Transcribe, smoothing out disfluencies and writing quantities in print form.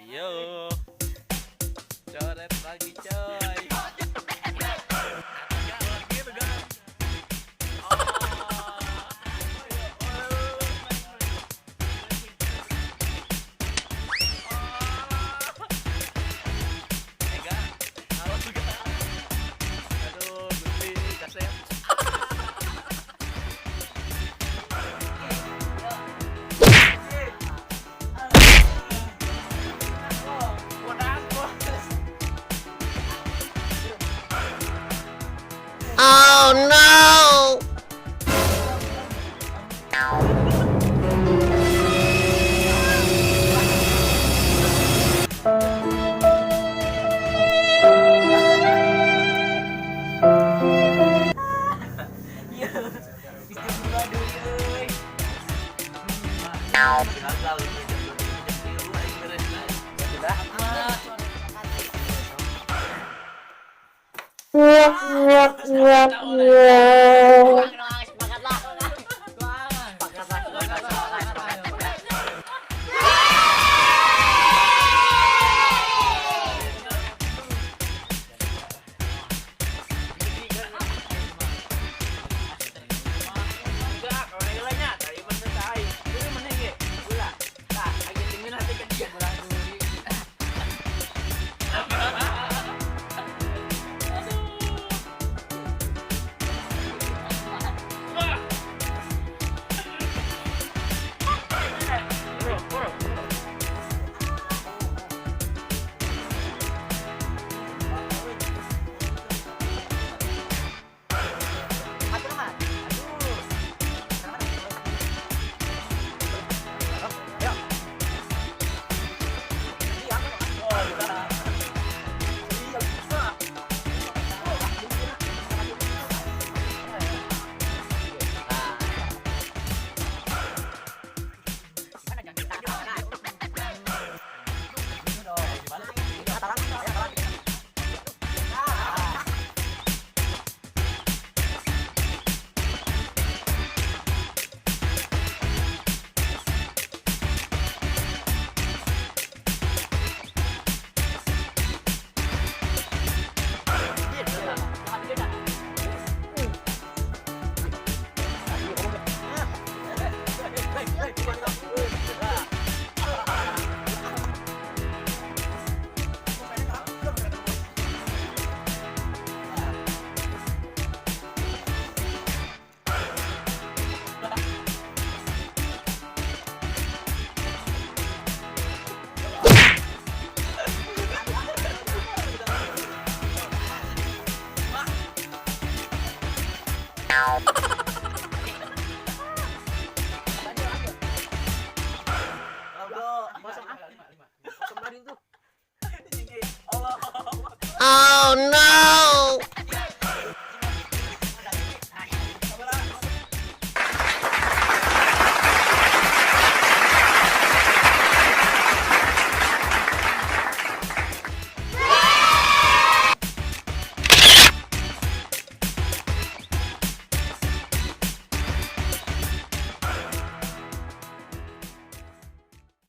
Ayo. Coret lagi, coy. Gitu kan. Aduh, Gusti, kasep. Oh no! Istimewa deui euy. Gagal ini jam 2 aing beres. Sudah. Semangat lah. Semangat lah, semangat, semangat, semangat. Enggak, kalau heula nya, tadi mah teh aing. Deui maneh ge. Ulah. Tah, aing tinggal hati ka dia. Bro, bro, bro. Atur mah. Aduh. Ayo. Oh, bisa. Iya, bisa. Oh no!